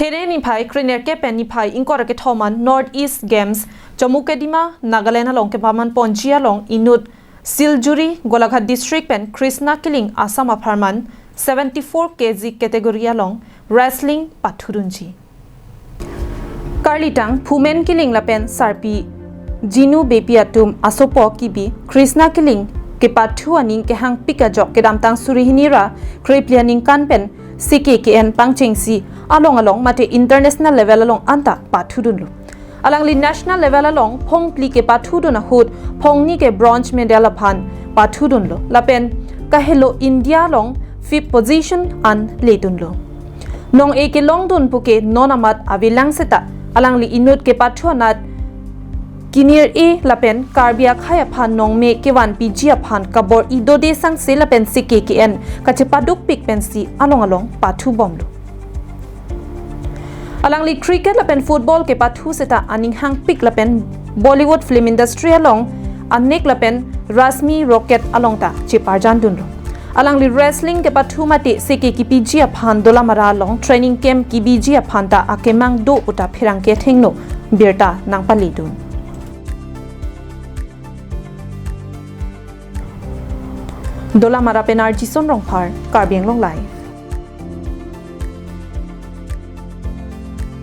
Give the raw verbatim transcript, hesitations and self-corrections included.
Thenei niphai krenerkep pen niphai ingkoi ra kethom an North East Games Chomukkedima Nagaland along kepaman ponji along inut Siljuri Golaghat District pen Krishna Killing Assam apharman seventy-four K G category along wrestling pathudunji. Karlitang Phumen Killing lapen sarpi Jinu Beypi atum asopo kibi Krishna Killing kepathu aning kehangpik ajok kedamtang suri hini ra krephli aningkan pen C K K N pangchengsi along along mate international level along anta pathudunlo. Alangli national level along phongphli kepathudun ahut phongni ke bronze medal aphan pathudunlo. Lapen kahelo India along fifth position an ledunlo. Nong-e kelongdun puke non amat avelang seta alangli inut kepathu anat kinir-e lapen Karbi akhei aphan nongme kevanpiji aphan kabor-i dode sangse lapen C K K N kachepadukpik pensi along along pathubomlo. Alangli cricket lapen football kepathu seta aning hangpik lapen Bollywood film industry along Anik lapen Rashmi Rocket along ta cheparjandunlo. Alangli wrestling kepathu mate C K kipiji aphan Dolamara along training camp kibiji aphan ta akemang do puta pherangke athengno birta nangpaledun. Dolamara pen R G Son Rongphar, Karbi Anglong Live.